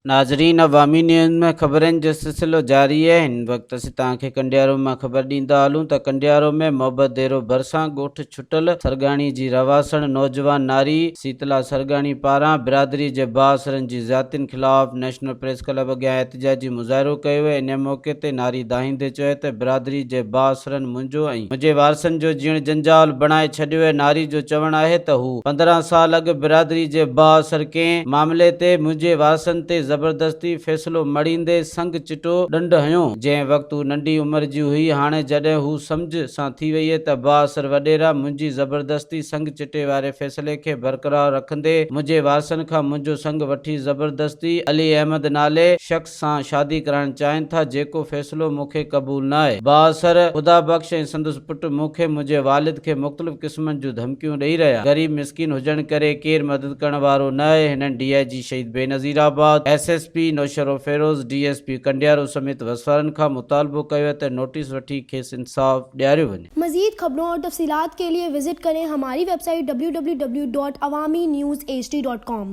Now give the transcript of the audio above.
ناظرين عوامي نيوز ۾ خبرن جو سلسلو جاري آهي هن وقت اسين توهان کي ڪنڊيارو مان خبر ڏيندا هلون ته ڪنڊيارو ۾ محبت ديرو ڀرسان ڳوٺ ڇٽل سرڳاڻي جي رهواسڻ نوجوان ناري سيتلا سرڳاڻي پاران برادري جي بااثرن جي زيادتين خلاف نيشنل پريس ڪلب اڳيان احتجاجي مظاهرو ڪيو ويو انهي موقعي تي ناري دانهيندي چيو ته برادري جي بااثرن منهنجو ۽ منهنجي وارثن جو جيئڻ جنجال بڻائي ڇڏيو آهي ناري جو چوڻ آهي ته هو 15 سال اڳ برادري جي بااثر ڪنهن معاملي تي منهنجي وارثن تي زبردستي فيصلو مڙهيندي سنگ چٽو ڏنڊ هنيو، جنهن وقت هو ننڍي عمر جي هئي، هاڻي جڏهن هو سمجهه سان ٿي وئي ته بااثر وڏيرا منهنجي زبردستي سنگ چٽي واري فيصلي کي برقرار رکندي منهنجي وارثن کان منهنجو سنگ وٺي زبردستي علي احمد نالي شخص سان شادي ڪرائڻ چاهين ٿا جيڪو فيصلو مون کي قبول نه آهي. بااثر خدا بخش ۽ سندس پٽ مون کي منهنجي والد کي مختلف قسمن جون ڌمڪيون ڏئي رهيا. غريب مسڪين هجڻ ڪري ڪير مدد ڪرڻ وارو نه آهي. هنن ڊي I جي Shaheed Benazirabad, S S P Naushahro Feroze, D S P Kandiaro سميت وسوارن کان مطالبو ڪيو آهي ته نوٽيس وٺي کيس انصاف ڏياريو وڃي. مزيد خبرون اور تفصيلات کے لئے وزٽ ڪرين ھماري web site www.awamiNewsHD.com.